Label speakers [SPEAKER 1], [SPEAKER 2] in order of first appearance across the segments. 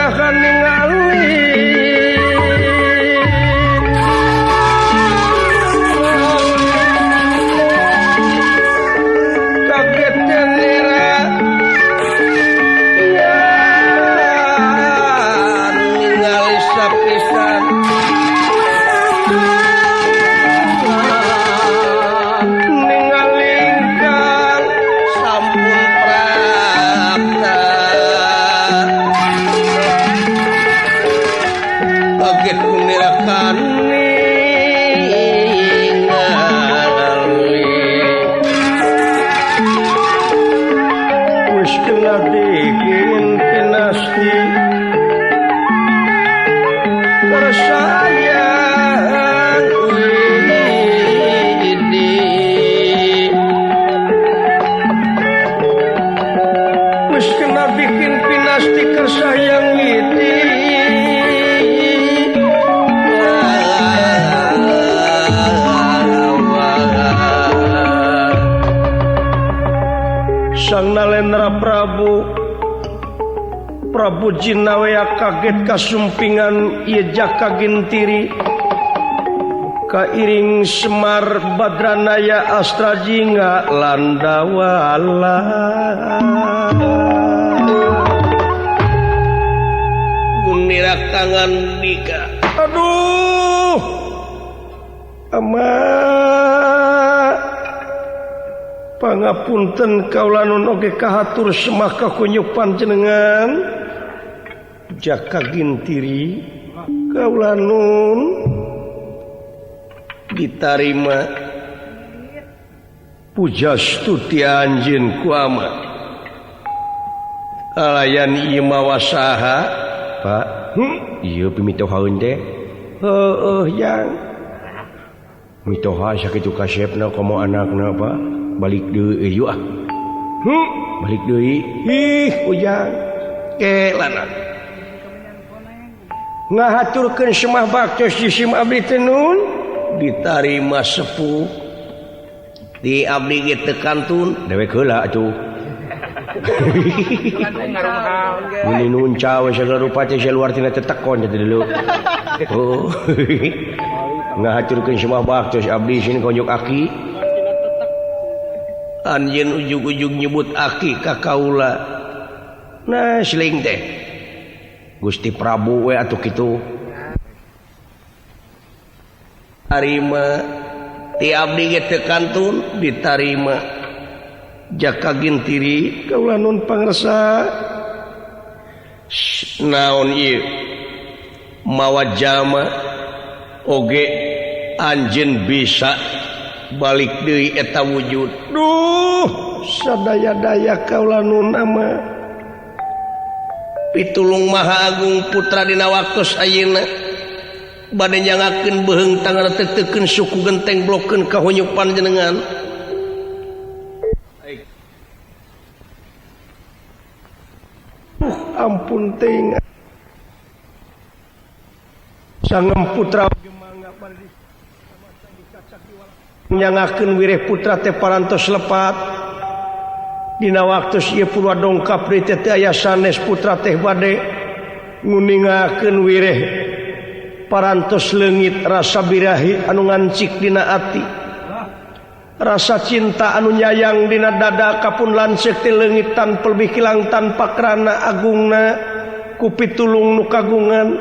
[SPEAKER 1] Saha ningali kaget nera ningali sapisan ningali kang sampun prapta kaget nirakan ningali wis kena dikin pinasti tersayang widi wis kena bikin pinasti kersayang widi. Sang Nalendra Prabu Prabu Jinawea kaget kasumpingan ieu Jaka Gintiri kairing Semar Badranaya Astrajinga Landawala. Gunira tangan dika. Aduh. Ama pangapunten kaula nun oge kahatur semah kakunyuk panjenengan Jaka Gintiri kaula nun ditarima pujastuti anjeun ku ama kalayan ieu mawasaha Pak. Ieu pimitohaeun teh heueuh yang mitoha sakitu kasepna komo anakna Pak balik deui euy ah. Balik deui ih ujang ke lana ngahaturkeun semah baktos jisim abdi teh nun ditarima sepuh di abdi ge teu kantun dewek heula atuh. Muni nunca we sagala rupa teh luar tina tetekon teh dulu. Oh. Ngahaturkeun semah baktos abdi sini konjuk aki. Anjeun ujug-ujug nyebut aki ka kaula. Nah seling teh Gusti Prabu we atuh kitu. Tarima ti abdi ge teu kantun ditarima Jaka Gintiri kaula nun pangersa naon ieu mawa jalma oge anjeun bisa balik deui eta wujud. Duh sadaya-daya kaula nun ama pitulung Maha Agung Putra dina waktos ayeuna bade nyangakeun beuheung tangan tetekeun suku genteng blokeun ka hunyuk panjenengan. Ampun teuing sangem putra nyangakeun wireh putra teh parantos lepat dina waktos ieu purwa dongkap deui teh aya sanes putra teh bade nguningakeun wireh parantos leungit rasa birahi anu ngancik dina ati rasa cinta anu nyayang dina dada kapun lanceuk teh leungit tanpa lebih kilang tanpa krana agungna ku pitulung nu kagungan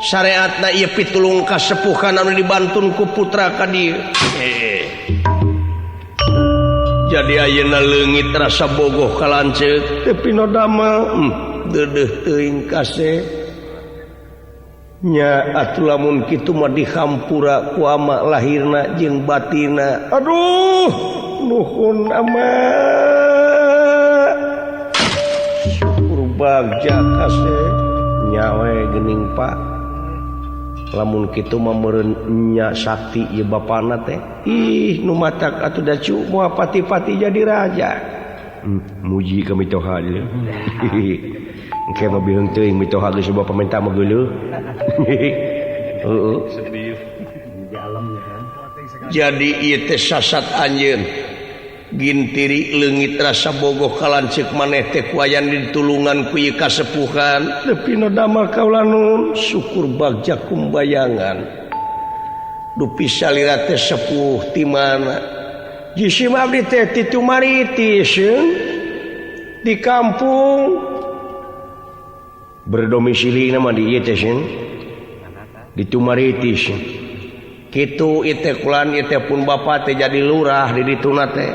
[SPEAKER 1] syariatna ieu pitulung kasepuhan anu dibantun ku putra ka dieu. Jadi ayeuna leungit rasa bogoh ka lanceuk teu pinodamel deudeuh teuing kaseh nya atuh lamun kitu mah dihampura ku ama lahirna jeung batina. Aduh nuhun ama syukur bagja kaseh nyawe geuning Pak lamun kitu mah meureun nya sakti ieu bapana teh ih nu matak atuh da cu moal pati-pati jadi raja. Muji ka mitoha deui. Engke mah biheung teuing mitoha geus loba pamenta mah geuleuh. Heeh. Jadi ieu teh sasat anjeun. Gintiri leungit rasa bogoh kalanceuk maneh teh kuayan ditulungan ku ieu kasepuhan. Teu pino damel kaula nun syukur bagja kumbayangan. Dupi salira teh sepuh ti mana? Jisim abdi teh ti Tumaritis di kampung berdomisili nama di ieu teh di Tumaritis. Kitu ieu teh kulan ieu teh pun bapa teh jadi lurah di dituna teh.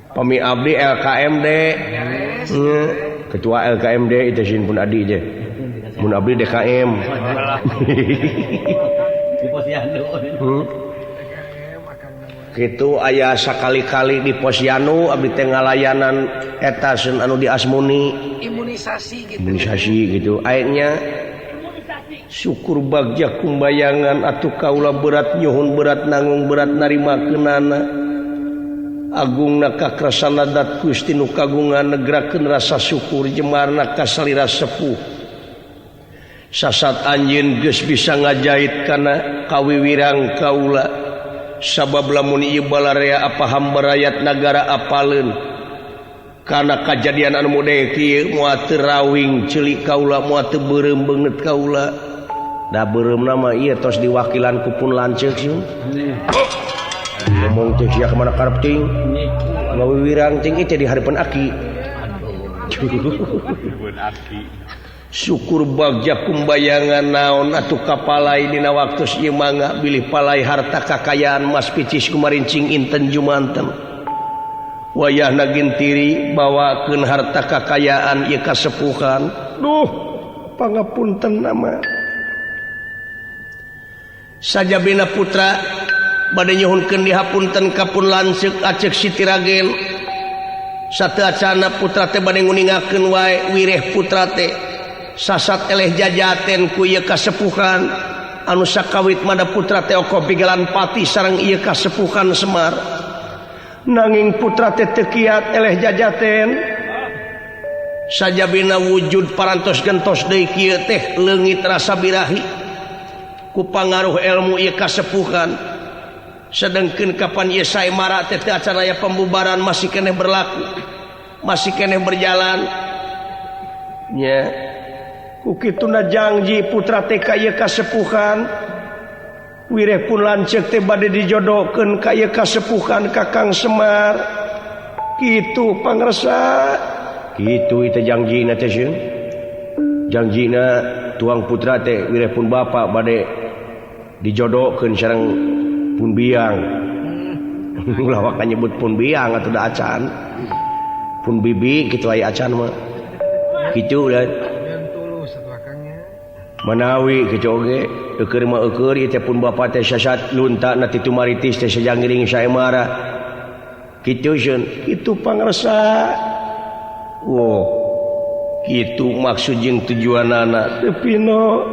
[SPEAKER 1] Pami abdi LKMD. Ketua LKMD itu sieun pun adi teh. Mun abdi DKM. Kitu aya sakali-kali di Posyandu abdi teh ngalayanan eta seun anu di Asmuni.
[SPEAKER 2] Imunisasi gitu.
[SPEAKER 1] Imunisasi gitu. Ayeuna syukur bagja kumbayangan atuh kaula berat nyuhun berat nanggung berat narimakeunana. Agungna kakrasana dat Gusti nu kagungan negrakeun rasa syukur jemarna ka salira sepuh. Sasat anjeun geus bisa ngajait kana kawiwirang kaula. Sabab lamun ieu balarea apa hamba rakyat nagara apaleun kana kajadian anu model kieu moal teu rawing ceuli kaula moal teu beureum beungeut kaula. Da beureumna mah ieu tos diwakilan ku pun lanceuk sieun. Ngomong teh sia kamana karep ting ngawiwirang ting ieu teh di hareupeun aki. Syukur bagja kumbayangan naon atuh kapalai dina waktu ieu mangga bilih palai harta kakayaan mas picis kumarincing inten jumanten. Wayahna gintiri bawakeun harta kakayaan ieu kasepuhan. Duh pangapunten nama. Sajabina putra bade nyuhunkeun dihapunten ka pun lanceuk aceuk Siti Ragen. Sateuacana putra teh bade nguningakeun wae wireh putra teh. Sasat eleh jajaten ku ieu kasepuhan anu sakawit mada putra teh oko pigalan pati sareng ieu kasepuhan Semar. Nanging putra teh teu kiat eleh jajaten. Sajabina wujud parantos gentos deui kieu teh leungit rasa birahi ku pangaruh ilmu ieu kasepuhan. Sedengkeun kapan ieu saemara teh teu acan aya pembubaran masih keneh berlaku, masih keneh berjalan. Nya ku kituna jangji putra teh ka ieu kasepuhan. Wireh pun lanceuk teh bade dijodohkeun ka ieu kasepuhan Kakang Semar. Kitu pangresa. Kitu ieu teh jangjina teh sieun. Jangjina tuang putra teh wireh pun bapa bade dijodohkeun sareng pun biang. Ulah waka nyebut pun biang atuh da acan. Pun bibi kitu aya acan mah. Kitu lah. Manawi kitu oge eueur mah eueur ieu teh pun bapa teh sasat lunta na ti Tumaritis teh sajangiring saemara. Kitu sieun, kitu pangresa. Woh, kitu maksud jeung tujuanana teu pino.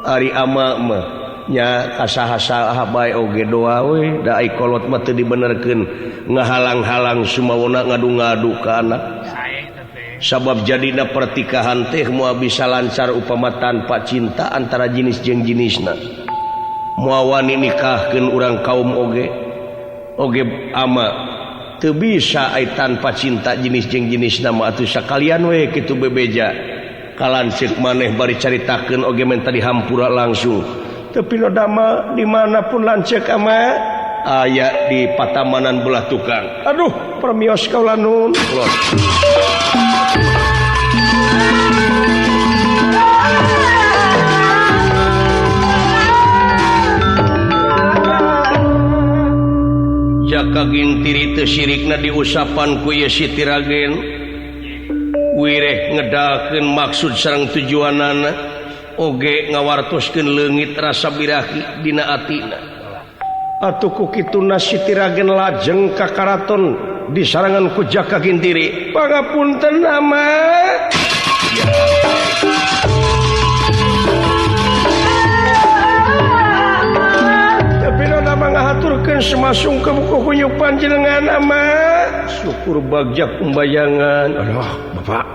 [SPEAKER 1] Ari ama mah nya kasaha-saha bae oge doa we da ai kolot mah teu dibenerkeun ngahalang-halang sumawona ngadu-ngadu ka anak. Sabab jadina pertikahan teh moal bisa lancar upama tanpa cinta antara jenis jeung jenisna. Moal wani nikahkeun urang kaum oge oge ama teu bisa ai tanpa cinta jenis jeung jenisna mah atuh sakalian we kitu bebeja. Kalanceuk maneh bari caritakeun oge menta dihampura langsung. Tapi no dama dimanapun lanceuk ama aya di patamanan belah tukang. Aduh permios kaula nun. Jaka Gintiri teu sirikna diusapan ku ieu Siti Ragen. Wireh ngedalkeun maksud sareng tujuanana oge ngawartoskeun leungit rasa birahi dina atina. Atuh ku kituna Siti Ragen lajeng ka karaton disarangan ku Jaka Gintiri. Pangapunten ama. Tapi nama ngahaturkeun semasung ke buku kunyu panjenengan ama. Syukur bagja kumbayangan. Aduh, Bapak.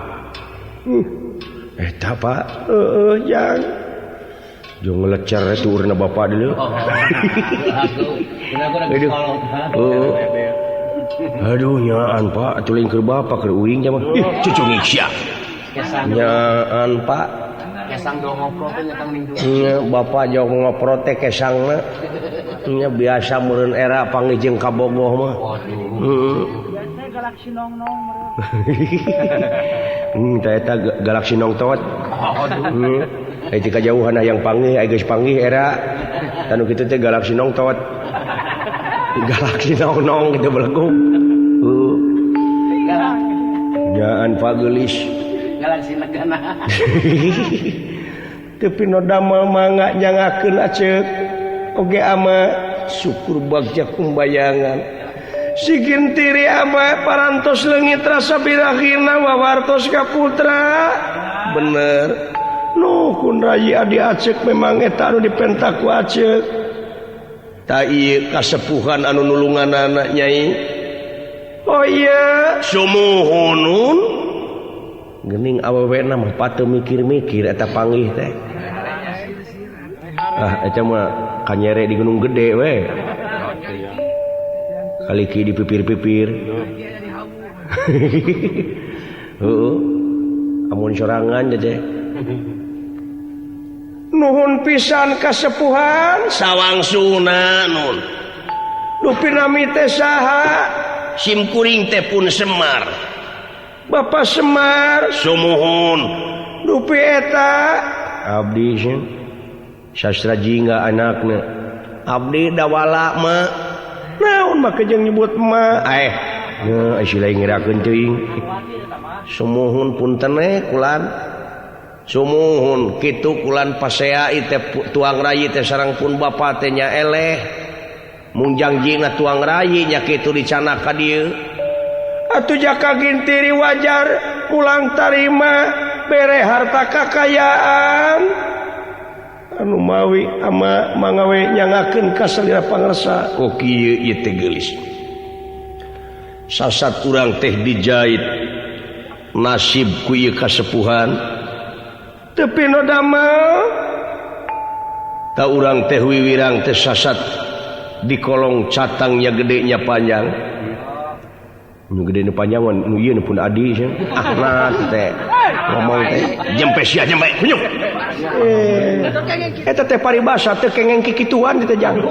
[SPEAKER 1] Eta Pak, heeh jang. Jeung ngelecer itu urna bapak dulu. Aduh nyaan Pak atuh lain keur bapak keur uing mah. Ih cucungik sia. Nyaan Pak.
[SPEAKER 2] Kesang do ngoprot teh nyatang ning
[SPEAKER 1] nya bapak jauh ngoprot teh kesangna. Nya biasa meureun era panggih jeung kabogoh mah.
[SPEAKER 2] Waduh.
[SPEAKER 1] Heeh.
[SPEAKER 3] Biasa galaksi nong-nong meureun.
[SPEAKER 1] Tah eta galaksi nong tot.
[SPEAKER 2] Waduh.
[SPEAKER 1] Heeh. Ti kajauhan hayang panggih, ai geus panggih era. Tanu kitu teh galaksi nong tot. Galaksi nong-nong kitu beleguk. Heeh. Nyaan Pak geulis.
[SPEAKER 2] Galaksi negana.
[SPEAKER 1] Tapi no damel mangga nyangakeun aceuk oge ama syukur bagja kumbayangan. Si Gintiri ama parantos leungit rasa birakhirna wawartos ka putra. Bener. Nuhun rayi adi aceuk memang eta anu dipenta ku aceuk. Ta ieu kasepuhan anu nulunganana nyai. Oh iya, sumuhunun. Gening awewena mah patuh mikir-mikir eta panggih teh. Ah eta mah kanyere di Gunung Gede we. Kaliki di pipir-pipir. Heeh. Amun sorangan teh. Nuhun pisan kasepuhan sawangsuna nun. Dupi nami teh saha? Sim kuring teh pun Semar. Bapak Semar sumuhun. Dupi eta abdi sastra jingga anakna. Abdi dawala ma. Naon make jeung nyebut ma? Eh, sia lain ngirakeun teuing. Sumuhun punten we kulan. Sumuhun kitu kulan pasea ieu teh tuang rayi teh sareng pun bapa teh nya eleh. Mung jangjina tuang rayi nya kitu dicanak ka dieu. Atuh Jaka Gintiri wajar pulang tarima bere harta kakayaan anu mawi ama mangawe nyangakeun ka salira pangersa. Oh kieu ieu teh geulis. Sasat urang teh dijait nasib ku ieu kasepuhan. Tepi no damel ta urang teh wiwirang teh sasat di kolong catangnya gedenya panjang. Nu gede nu panjang nu ieu nu pun adi sia. Ah teh ngomong teh jempe sia jempe kunyuk. Eta teh paribasa teh kengeng kikituan teh jang.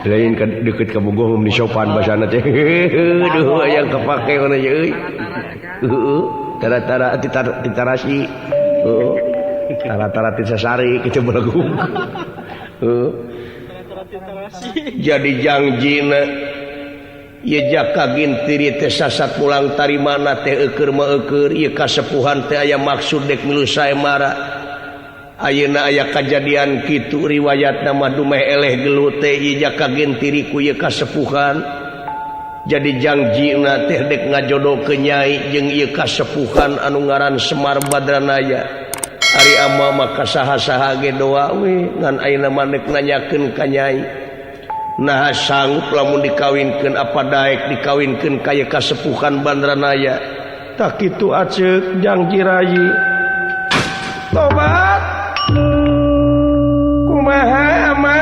[SPEAKER 1] Lain ka deukeut ka Bogoh mun disopan basana teh. Duh aya kepake ngono ye euy. Heeh, tara-tara titarasi. Heeh. Tara-tara tisasari kitu belagung. Heeh. Jadi jangjina ye Jaka Gintiri teh sasat pulang tarimana teh eueur mah eueur ieu kasepuhan teh aya maksud dek milu saemara. Ayeuna aya kajadian kitu riwayatna mah dumeh eleh gelut teh ieu Jaka Gintiri ku ieu kasepuhan. Jadi jangjina teh dek ngajodohkeun nyai jeung ieu kasepuhan anu ngaran Semar Badranaya. Ari ama mah ka saha-saha ge doa we ngan ayeuna mah dek nanyakeun ka nyai. Nah sanggup lamun dikawinkeun apa daek dikawinkeun ka ieu kasepuhan Badranaya. Tak kitu aceuk jangji rayi. Tobat. Kumaha ama?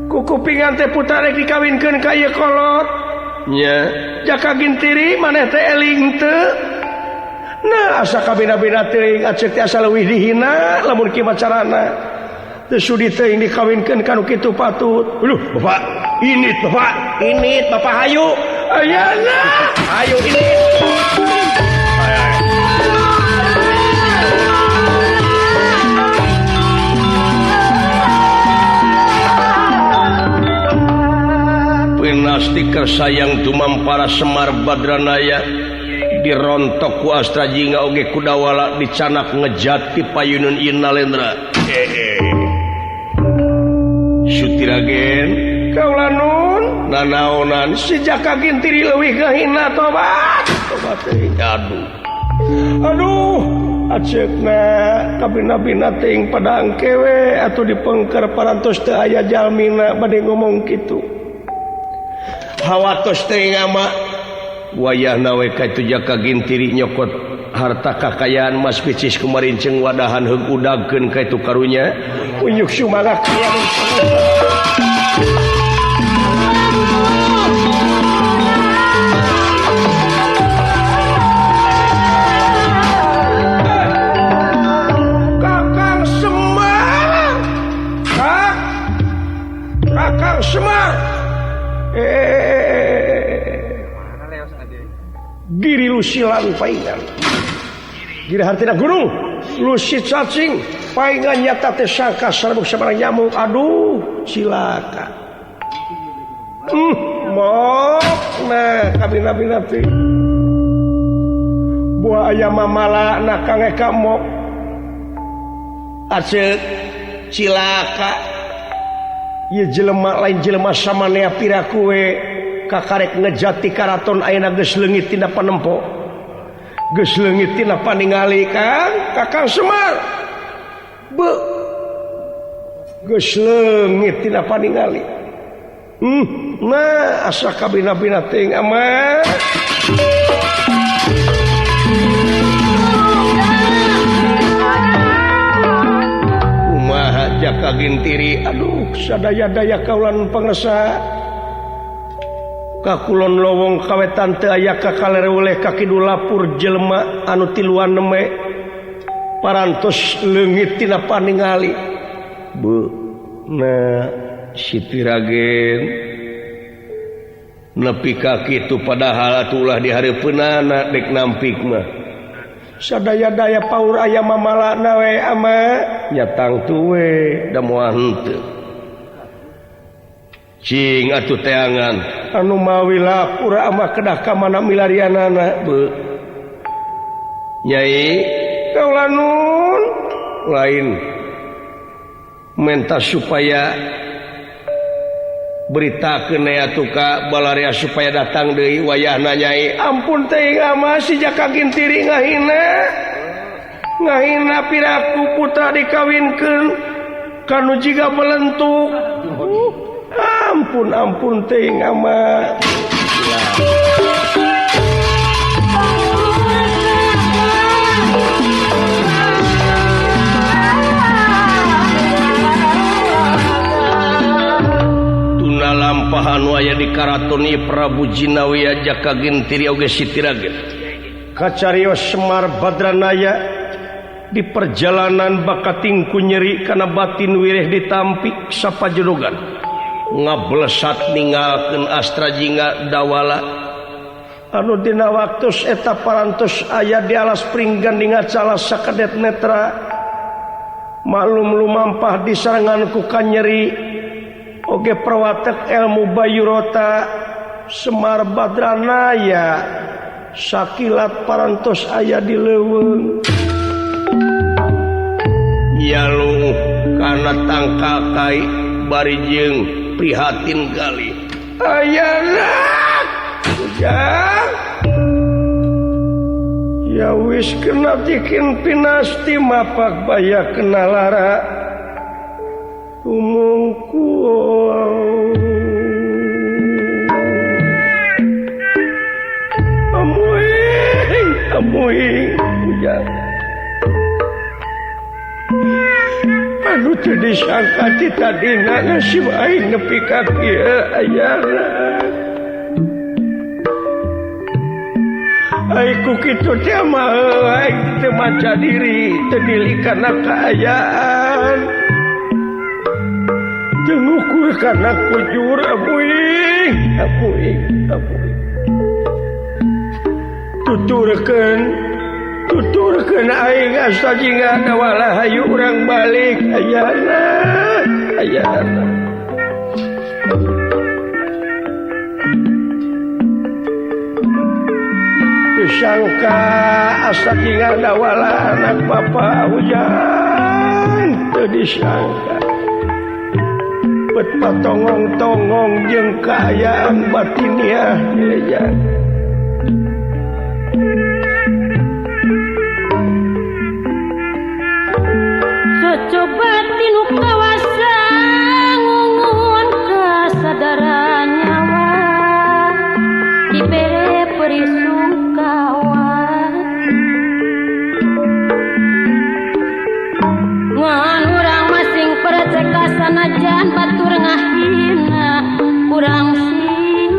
[SPEAKER 1] Kukupingan teh putra rek dikawinkeun ka ieu kolot. Nya, Jaka Gintiri maneh teh eling teu? Nah asa kabina-bina teuing aceuk teh asa leuwih dihina lamun kieu macarana. Teu sudi teuing dikawinkeun ka nu kitu patut. Aduh, bapak, init bapak, init bapak hayu. Ayana, hayu init. Pinasti kersayang tumampara Semar Badranaya dirontok ku Astra Jingga oge kudawala dicanak ngejati payunun ieu Nalendra. Sutiragen kaula nun nanaonan si Jaka Gintiri leuwih ngahina tobat. Tobat teuing aduh. Aduh aceukna kabina-bina teuing padang kewe atuh dipengker parantos teu aya jalmina bade ngomong kitu. Hawatos teuing ama wayahna we ka itu Jaka Gintiri nyokot harta kakayaan mas picis kumarinceng wadahan heug udagkeun ka itu karunya. Unyuk sumangat. cacing paingan. Giri hartina gunung lusit cacing paingan nyata teh sangka sarbuk sabarang nyamuk. Aduh cilaka. Mok nah kabina-bina teh. Buah aya mamala na kang eka mok. Aceuk cilaka. Ieu jelema lain jelema samanea piraku we kakarek ngejati karaton ayeuna geus leungit tina panempo. Geus leungit tina paningali Kang, Kakang Semar. Beuh. Geus leungit tina paningali. Nah asa kabina-bina teuing amat. Kumaha Jaka Gintiri, aduh sadaya-daya kaulan pangesa. Kakulon lowong kawetan teu aya ka kaler weleh ka kidul lapur jelema anu tiluan neme parantos leungit tina paningali. Beuh, nah Siti Ragen nepi ka kitu padahal atuh ulah dihareupeunana dek nampik mah. Sadaya-daya paur aya mamalana we ama nya tangtu we da moal henteu. Cing atuh teangan anu mawi lapur ama kedah ka mana milarianana beuh. Nyai kaula nun lain menta supaya beritakeun atuh ka balarea supaya datang deui wayahna Nyai. Ampun teuing ama si Jaka Gintiri ngahina. Ngahina piraku putra dikawinkeun kanu jiga belentuk. Ampun ampun teuing ama. Tuna lampahan aya di karaton ieu Prabu Jinawiya Jaka Gintiri oge Siti Ragen. Kacarios Semar Badranaya di perjalanan bakating ku nyeri kana batin wireh ditampik sapajedogan. Ngablesat ninggalkeun Astra Jingga Dawala anu dina waktus eta parantos aya di alas pringgan dingacala sakedet netra maklum lumampah disarengan ku kanyeri oge prawatek ilmu Bayurota Semar Badranaya sakilat parantos aya di leuweung yalung kana tangkal kai bari jeung prihatin kali. Ayana ujang ya wis kena bikin pinasti mapak baya kena lara umungku amuing amuing ujang. Aduh teu disangka ti tadina nasib aing nepi ka kieu ayana. Ai ku kitu teh mah aing teu maca diri, teu dili kana kaayaan. Teu ngukur kana kujur abuing, abuing, abuing. Tuturkeun tuturkeun aing Asta Jingga Dawala hayu urang balik ayana ayana. Disangka Asta Jingga Dawala anak bapa hujan teu disangka bet patongong-tongong jeung kaayaan batiniah dilejan.
[SPEAKER 4] Coba tinu kawasa ngungun kasadaran nyawa dibere perisungkawa ngan urang masing perceka sanajan batur ngahina kurang sing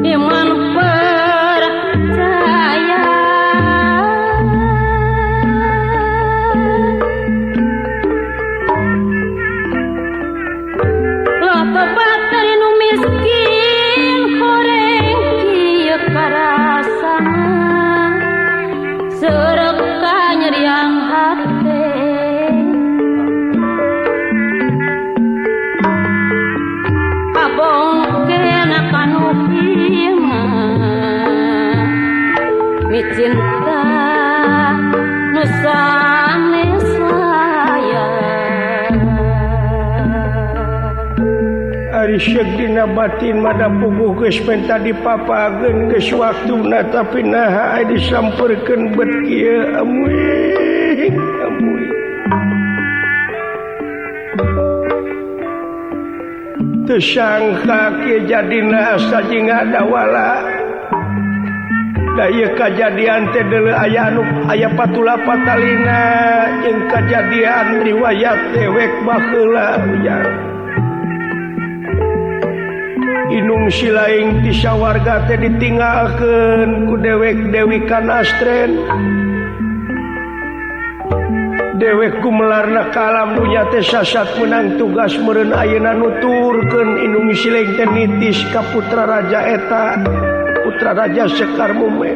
[SPEAKER 4] iman percaya. Miskin horeng kieu karasana. Micinta nu sanes sayang.
[SPEAKER 1] Ari seuk dina batin mada puguh geus menta dipapageun geus waktuna tapi naha aya disampeurkeun bet kieu amuing amuing. Teu sangka kieu jadina asa jeung ngadawala. Da ieu kajadian teh deuleu aya anu aya patula patalina jeung kajadian riwayat dewek baheula ujang. Inung silaing ti sawarga teh ditinggalkeun ku dewek Dewi Kanastren. Dewek gumelarna ka alam dunya teh sasat menang tugas meureun ayeuna nuturkeun indung silaing teh nitis ka putra raja eta, putra raja Sekar Mume.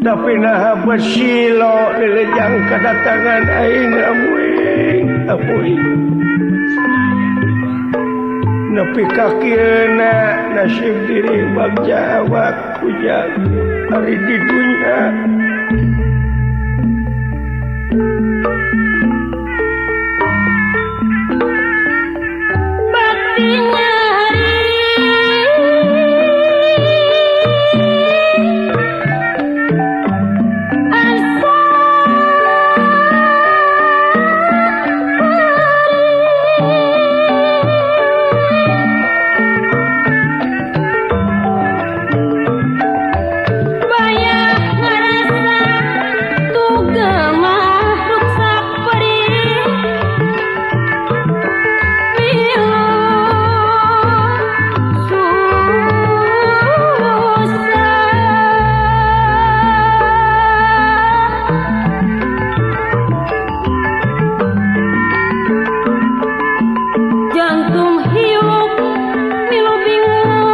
[SPEAKER 1] Tapi naha bersilo lelejang kedatangan aing amuing amuing. Nepi ka kieuna nasib diri bagja awak ujang ari di dunya.
[SPEAKER 4] Baktinya hari asa banyak ngerasa tugemah ruksak perih milu susah. Jantung hiup milu bingung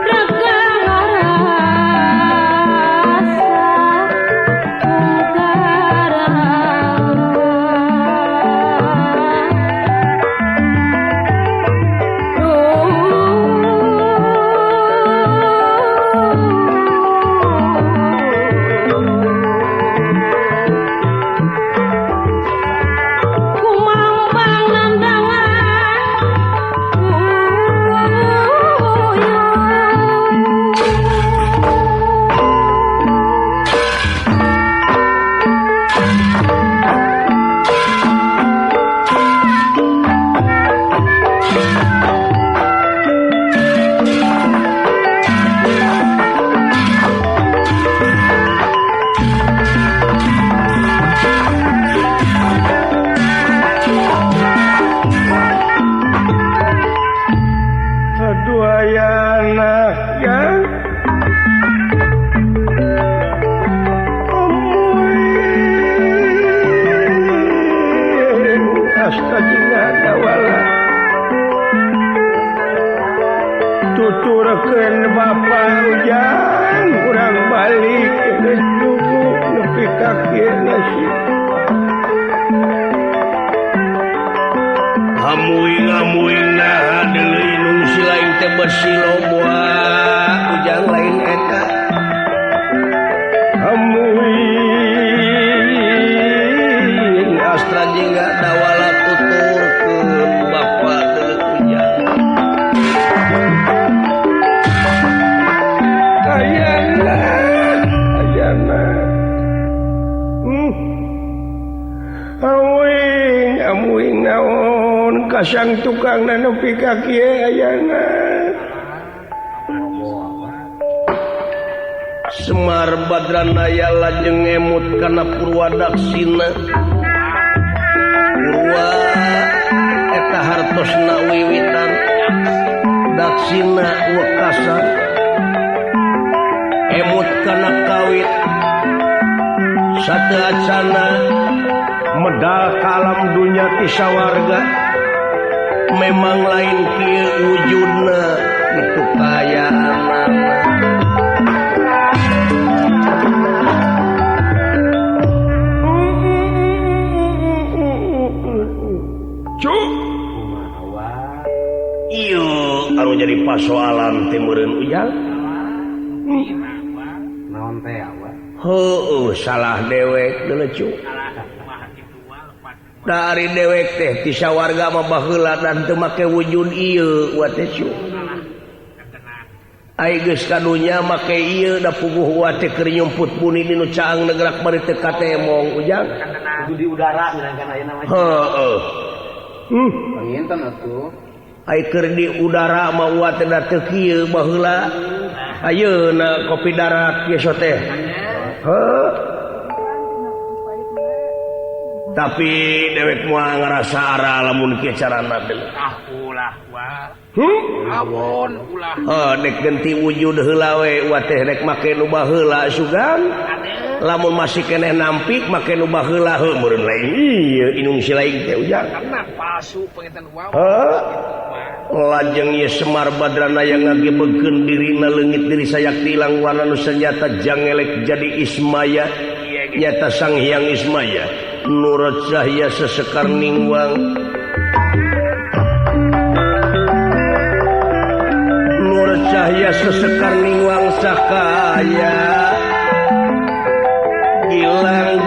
[SPEAKER 4] raga ngarasa tungkara. Kumambang nandangan
[SPEAKER 1] Aduh ayana ya. Amuing asta jeung ngadawala. Tuturkeun bapa ujang urang balik geus cukup nepi ka kieu nasib. Amuing amuing naha deuleu indung silaing teh bersilo moal ujang lain eta. Amuing astra jeung ngadawala tuturkeun bapa deuleu ujang. Ayana ayana. Amuing amuing naon kasang tukang nepi ka kieu ayana. Semar Badranaya lajeng ngemut kana Purwadaksina. Purwa eta hartosna wiwitan, daksina wekasan. Emut kana kawit sateuacana medal ka alam dunya ti sawarga. Memang lain kieu wujudna kitu kayaanana. Cuk. Ieu anu jadi pasoalan. teh meureun ujang.
[SPEAKER 2] Naon teh wa?
[SPEAKER 1] Heueuh salah dewek deuleu cu. Dari dewek teh ti sawarga mah baheula dan teu make wujud ieu wa teh cu. Ai geus ka dunya make ieu da puguh wa teh keur nyumput buni dinu caang negerak bari teu katemong ujang.
[SPEAKER 2] Kudu di udara milangkan ayeuna mah.
[SPEAKER 1] Heueuh.
[SPEAKER 2] Panginten atuh.
[SPEAKER 1] Ai keur di udara mah wa teh da teu kieu baheula. Ayeuna kopi darat kieu teh. Heuh. Tapi dewek moal ngarasa ara lamun kieu carana teh.
[SPEAKER 5] Ah ulah wa. Awon ulah.
[SPEAKER 1] Heuh dek genti wujud heula we wa teh rek make nu baheula sugan. Lamun masih keneh nampik make nu baheula heuh meureun lain ieu inung si lain teh ujang.
[SPEAKER 5] Karena palsu panginten wa.
[SPEAKER 1] Heuh. Lajeng ieu Semar Badrana yang ngagebeugkeun dirina leungit diri sayakti ilang warna nu senjata jangelek jadi Ismaya. Nyata Sang Hyang Ismaya. Nurut cahya sesekar ningwang Nur cahya sesekar ningwang sakaya gilang